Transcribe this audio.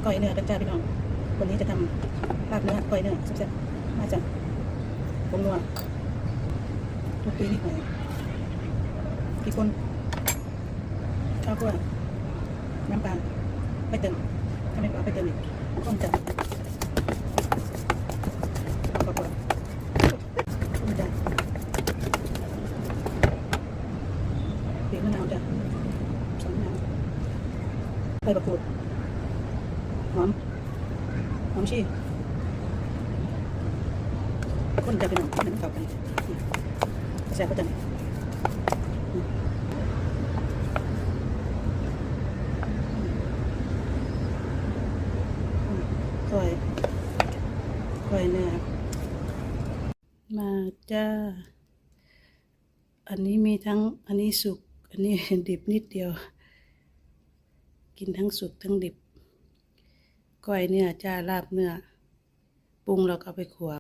ກ້ອຍເນື້ອກັນຈ້າພີ່ນ້ອງ. ວັນນີ້ຈະທຳລາບເນື້ອ ກ້ອຍເນື້ອແຊບໆ ມາຈ້າ. ຜົງນົວ ລົງໄປນິດໜ້ອຍ ພຣິກປົ່ນ ເຂົ້າຂົ້ວ ນ້ຳປາ ໄປເຕີມ ຖ້າແມ່ນກໍເອົາໄປເຕີມອີກ ຄົນຈ້າ ເອົາເຂົ້າຂົ້ວ. ຈ້າ ປີກມະນາວຈ້າ ສອງມະນາວ ໃບບັກກູດ ຫອມ ຫອມຊີ ຄົນຈ້າພີ່ນ້ອງ ຄົນໃຫ້ມັນເຂົ້າກັນ ແຊບບໍ່ຈ້າ. ກ້ອຍ ກ້ອຍເນື້ອ ມາຈ້າ. ອັນນີ້ມີທັງ ອັນນີ້ສຸກ ອັນນີ້ດິບນິດດຽວ ກິນທັງສຸກທັງດິບ. ກ້ອຍເນື້ອຈ້າ ລາບເນື້ອ ປຸງແລ້ວກໍເອົາໄປຂົ້ວ.